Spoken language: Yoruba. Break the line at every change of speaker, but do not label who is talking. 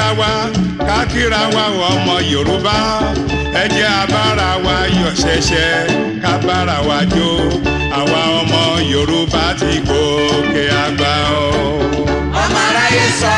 Kíra wa, ká kíra wa ọmọ Yorùbá. Ẹ jẹ́ a bára wa yọ̀ ṣẹ̀ṣẹ̀, ká bára wa jó. Àwa ọmọ Yorùbá ti gòkè àgbà o.
Ọmọ aráyé sọ.